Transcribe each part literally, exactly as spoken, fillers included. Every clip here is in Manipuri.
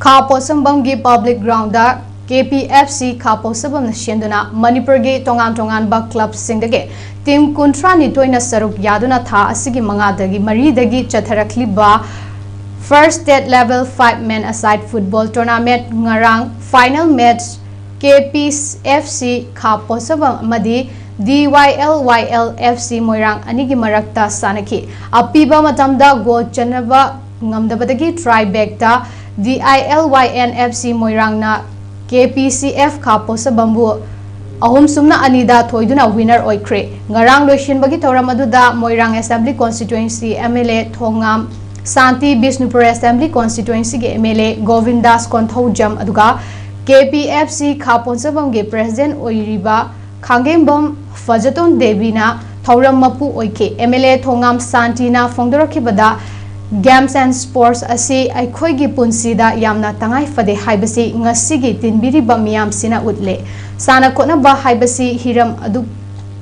ꯈꯥ ꯄꯣꯠꯁꯪꯕꯝꯒꯤ ꯄꯕ꯭ꯂꯤꯛ ꯒ꯭ꯔꯥꯎꯟꯗ ꯀꯦ ꯄꯤ ꯑꯦꯐ ꯁꯤ ꯈꯥ ꯄꯣꯠꯁꯪꯕꯝꯅ ꯁꯦꯟꯗꯨꯅ ꯃꯅꯤꯄꯨꯔꯒꯤ ꯇꯣꯉꯥꯟ ꯇꯣꯉꯥꯟꯕ ꯀ꯭ꯂꯕꯁꯤꯡꯗꯒꯤ ꯇꯤꯝ ꯀꯨꯟꯊ꯭ꯔꯥ ꯅꯤꯊꯣꯏꯅ ꯁꯔꯨꯛ ꯌꯥꯗꯨꯅ ꯊꯥ ꯑꯁꯤꯒꯤ ꯃꯉꯥꯗꯒꯤ ꯃꯔꯤꯗꯒꯤ ꯆꯠꯊꯔꯛꯂꯤꯕ First State Level Five Men Aside Football Tournament ꯉꯔꯥꯡ final match K P F C ꯈꯥ ꯄꯣꯠꯁꯪꯕꯝ ꯑꯃꯗꯤ D Y L Y L F C Moirang ꯑꯅꯤꯒꯤ ꯃꯔꯛꯇ ꯁꯥꯟꯅꯈꯤ꯫ ꯑꯄꯤꯕ ꯃꯇꯝꯗ ꯒꯣꯜ ꯆꯟꯅꯕ ꯉꯝꯗꯕꯗꯒꯤ ꯇ꯭ꯔꯥꯏ ꯕꯦꯛꯇ D I L Y N F C ꯃꯣꯏꯔꯥꯡꯅ ꯀꯦ ꯄꯤ ꯁꯤ ꯑꯦꯐ ꯈꯥ ꯄꯣꯠꯁꯪꯕꯝꯕꯨ ꯑꯍꯨꯝ ꯁꯨꯞꯅ ꯑꯅꯤꯗ ꯊꯣꯏꯗꯨꯅ ꯋꯤꯅꯔ ꯑꯣꯏꯈ꯭ꯔꯦ꯫ ꯉꯔꯥꯡ ꯂꯣꯏꯁꯤꯟꯕꯒꯤ ꯊꯧꯔꯝ ꯑꯗꯨꯗ Moirang assembly constituency M L A Thongam Shanti, Bishnupur assembly ꯀꯣꯟꯁꯇꯤꯇ꯭ꯋꯦꯟꯁꯤꯒꯤ M L A Gobindas Konthoujam, ꯑꯗꯨꯒ ꯀꯦ ꯄꯤ ꯑꯦꯐ ꯁꯤ ꯈꯥ ꯄꯣꯠꯁꯪꯕꯝꯒꯤ ꯄ꯭ꯔꯦꯁꯤꯗꯦꯟꯠ ꯑꯣꯏꯔꯤꯕ ꯈꯥꯡꯒꯦꯝꯕꯝ ꯐꯖꯇꯣꯟ ꯗꯦꯕꯤꯅ ꯊꯧꯔꯝ ꯃꯄꯨ ꯑꯣꯏꯈꯤ꯫ ꯑꯦꯝ ꯑꯦꯜ ꯑꯦ ꯊꯣꯉꯥꯝ ꯁꯥꯟꯇꯤꯅ ꯐꯣꯡꯗꯣꯔꯛꯈꯤꯕꯗ, Games and Sports ꯑꯁꯤ ꯑꯩꯈꯣꯏꯒꯤ ꯄꯨꯟꯁꯤꯗ ꯌꯥꯝꯅ ꯇꯉꯥꯏ ꯐꯗꯦ ꯍꯥꯏꯕꯁꯤ ꯉꯁꯤꯒꯤ ꯇꯤꯟꯕꯤꯔꯤꯕ ꯃꯤꯌꯥꯝꯁꯤꯅ ꯎꯠꯂꯦ꯫ ꯁꯥꯟꯅ ꯈꯣꯠꯅꯕ ꯍꯥꯏꯕꯁꯤ ꯍꯤꯔꯝ ꯑꯗꯨ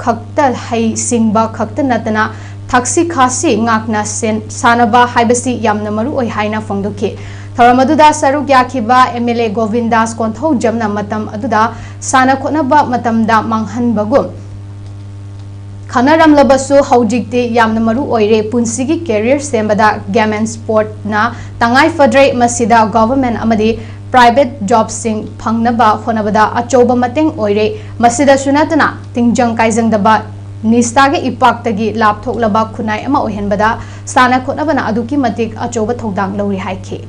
ꯈꯛꯇ ꯍꯩꯁꯤꯡꯕ ꯈꯛꯇ ꯅꯠꯇꯅ ꯊꯛꯁꯤ ꯈꯥꯁꯤ ꯉꯥꯛꯅ ꯁꯦꯟ-, ꯁꯥꯟꯅꯕ ꯍꯥꯏꯕꯁꯤ ꯌꯥꯝꯅ ꯃꯔꯨ ꯑꯣꯏ ꯍꯥꯏꯅ ꯐꯣꯡꯗꯣꯛꯈꯤ꯫ ꯊꯧꯔꯝ ꯑꯗꯨꯗ ꯁꯔꯨꯛ ꯌꯥꯈꯤꯕ ꯑꯦꯝ ꯑꯦꯜ ꯑꯦ ꯒꯣꯕꯤꯟꯗꯥꯁ ꯀꯣꯟꯊꯧꯖꯝꯅ ꯃꯇꯝ ꯑꯗꯨꯗ ꯁꯥꯟꯅ ꯈꯣꯠꯅꯕ ꯃꯇꯝꯗ ꯃꯥꯡꯍꯟꯕꯒꯨꯝ ꯈꯪꯅꯔꯝꯂꯕꯁꯨ ꯍꯧꯖꯤꯛꯇꯤ ꯌꯥꯝꯅ ꯃꯔꯨ ꯑꯣꯏꯔꯦ꯫ ꯄꯨꯟꯁꯤꯒꯤ career ꯁꯦꯝꯕꯗ Game and Sportꯅ ꯇꯉꯥꯏ ꯐꯗ꯭ꯔꯦ꯫ ꯃꯁꯤꯗ government ꯑꯃꯗꯤ private jobꯁꯤꯡ ꯐꯪꯅꯕ ꯍꯣꯠꯅꯕꯗ ꯑꯆꯧꯕ ꯃꯇꯦꯡ ꯑꯣꯏꯔꯦ꯫ ꯃꯁꯤꯗꯁꯨ ꯅꯠꯇꯅ ꯇꯤꯡꯖꯪ ꯀꯥꯏꯖꯪꯗꯕ ꯅꯤꯁꯥꯒꯤ ꯏꯄꯥꯛꯇꯒꯤ ꯂꯥꯞꯊꯣꯛꯂꯕ ꯈꯨꯟꯅꯥꯏ ꯑꯃ ꯑꯣꯏꯍꯟꯕꯗ ꯁꯥꯟꯅ ꯈꯣꯠꯅꯕꯅ ꯑꯗꯨꯛꯀꯤ ꯃꯇꯤꯛ ꯑꯆꯧꯕ ꯊꯧꯗꯥꯡ ꯂꯧꯔꯤ ꯍꯥꯏꯈꯤ꯫